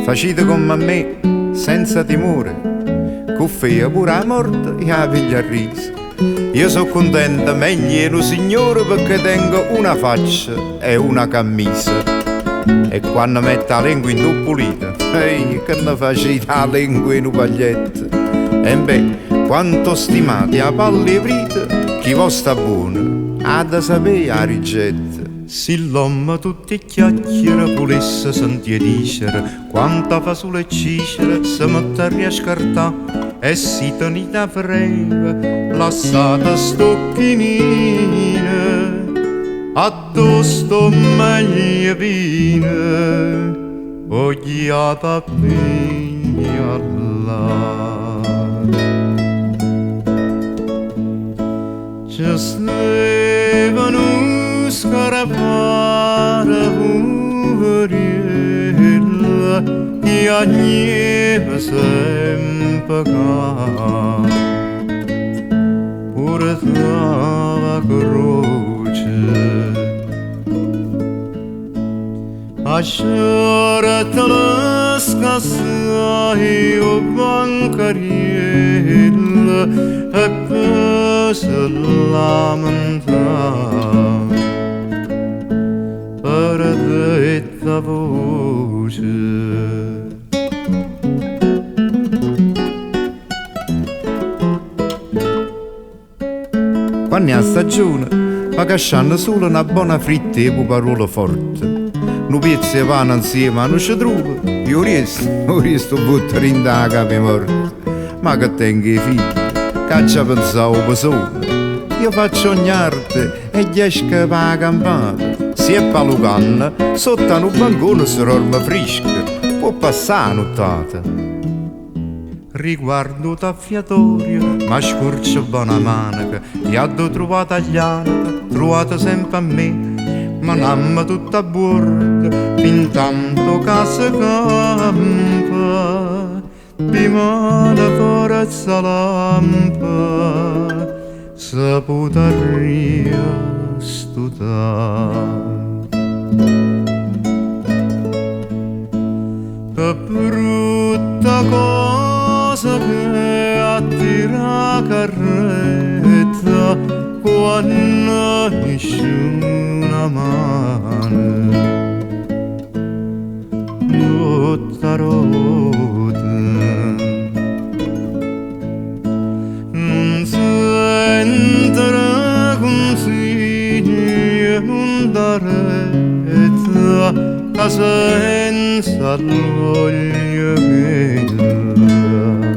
Facite comm' a me, senza timore, cuffia pure 'a morte e 'a piglia a riso. Io so' contento meglio 'e nu signore perché tengo una faccia e una cammisa. E quanno metto 'a lengua 'int' 'o pulito, ehi, che ne facite 'a lengua 'e nu paglietto? Embè, quanto stimate 'a palla 'e vrito, chi vò sta buono ha da sapé 'a ricetta. Si l'ommo tutt' 'e chiacchiere vulesse sentì 'e dicere, quanta fasule e cicere se mettarria a scartà. E si tenite 'a freva, lassate sto chinino, addò sto meglio vino, 'o ghiate a piglià là. Ce steva nu scarparo puveriello, chiagneva sempe ca purtava 'a croce. 'A sciorta le scassaje 'o bancariello e pe' se lamentà perdette 'a voce. Quann' è 'a stagione, vaco ascianno sulo na bona fritta 'e puparuolo forte, nu piezzo 'e pane 'nzieme a nu cetrulo e 'o riesto, 'o riesto 'o vutto dint' 'a capa 'e morte. Ma che tengo 'e figlie, c'aggia penzà 'o pesone? Io faccio ogne arte e ghiesco p' 'a campata. Si è p' 'a lucanna, sotto a nu bancone se dorme frisco, può passà 'a nuttata. Riguardo 'o taffiatorio, m' scurcio bona maneca e addò truvate a ll'anema, truvate sempe a me. Menammo tutto a buordo, fintanto ca se campa. Dimane forza lampa se putarria stutà. Che brutta cosa che è a tirà 'a carretta quanno nisciuna mano vott' 'a rota. Nun sentere cunsiglie, nun dà retta, ca senza ll'uoglio chella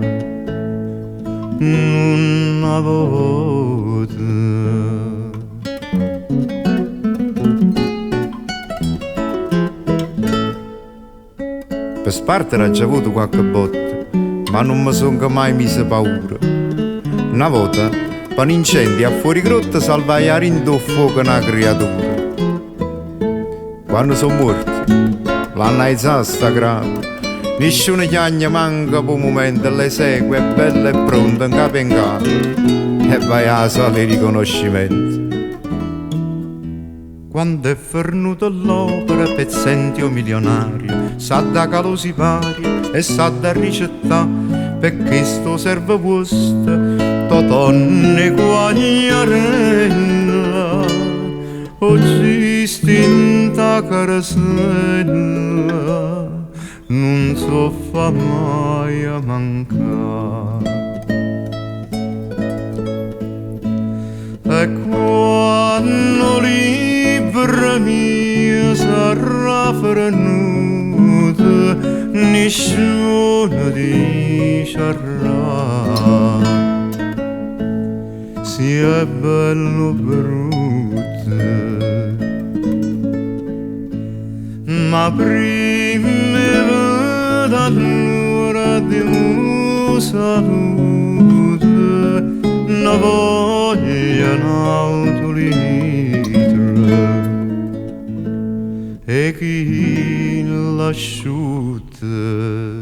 nun avota. Pe spartere aggio avuto quacche botta, ma nun me songo mai miso paura. Na vota, pe n'incendio a Fuorigrotta salvaje 'a dint' 'o ffuoco na criatura. Quanno so' muorto, l'hanno aizà sta grava, nisciuno chiagne manco p' 'o mumento, l'esequie è bella e pronta 'ncapa e 'ncapa e vai 'a sala 'e riconoscimento. Quando è fernuta l'opera, pezzente o milionario, s'ha da calà 'o sipario e s'ha da ricettà, pe chesto 'o servo vuosto, Totonno 'e Quagliarella, 'o gesto 'int' 'a caresella nun s' 'o fa maje mancà. E quanno 'o libro mio sarrà fernuto, nisciuno diciarrà si è bello o brutto. Ma primma 'e ve dà l'urdemo saluto, ne voglio n'auto litro 'e chill'asciutto.